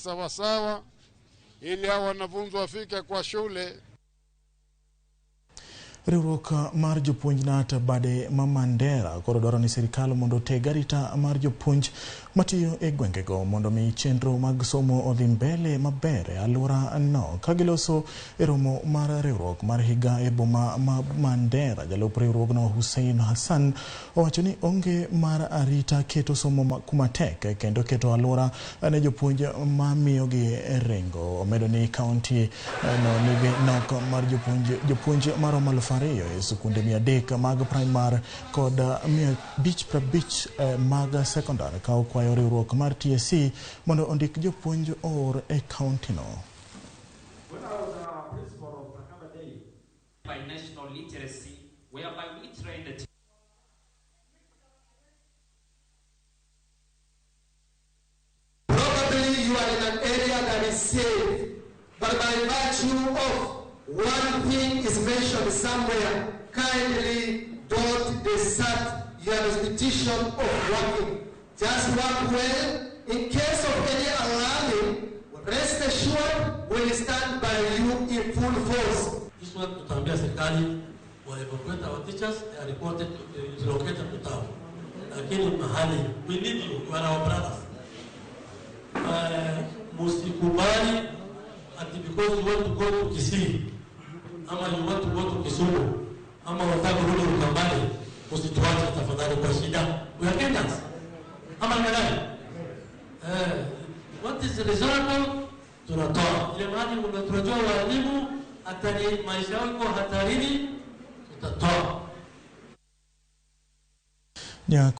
Sawasawa, ili hao wanafunzi wafike kwa shule. Riwruok mar jopuonj KNUT bade ma Mandera koro dwaro ni sirikal mondo oteg arita mar jopuonj matiyo e gwengego mondo mi chenro mag somo odhi mbele maber e alwora no. Ka giloso e romo mar riwruok mar higa e boma ma Mandera, jalup riwruogno Hussein Hassan owacho ni onge mar arita keto somo kuma tek kendo keto alwora ne jopuonj mamiyogi ringo. Omedo ni kaunti no nigi nok mar jopuonj maromo 2,000 e skunde 300 mag primar kod 550 mag sekondar, ka okwayo riwruok mar TSC mondo ondik jopuonj oor e kaunti no. When I was a principal of Takaba Day, by national literacy, whereby we train the Probably you are in an area that is safe, but by virtue of one thing is mentioned somewhere, kindly don't desert your institution of working. Just work well. In case of any alarming, rest assured we'll stand by you in full force. This one tutaambia serikali wa evacuate our teachers, they are reported to, relocated to town. Lakini mahali, we need you, you are our brothers. Musikubali ati because you want to go to Kisii ama you want to go to Kisumu ama unataka kurudi Ukambani, usituache tafadhali kwa shida. We are Kenyans. Ama ni nani? What is reasonable tunatoa. Ile mahali tunajua walimu hatari, maisha yao iko hatarini, tutatoa.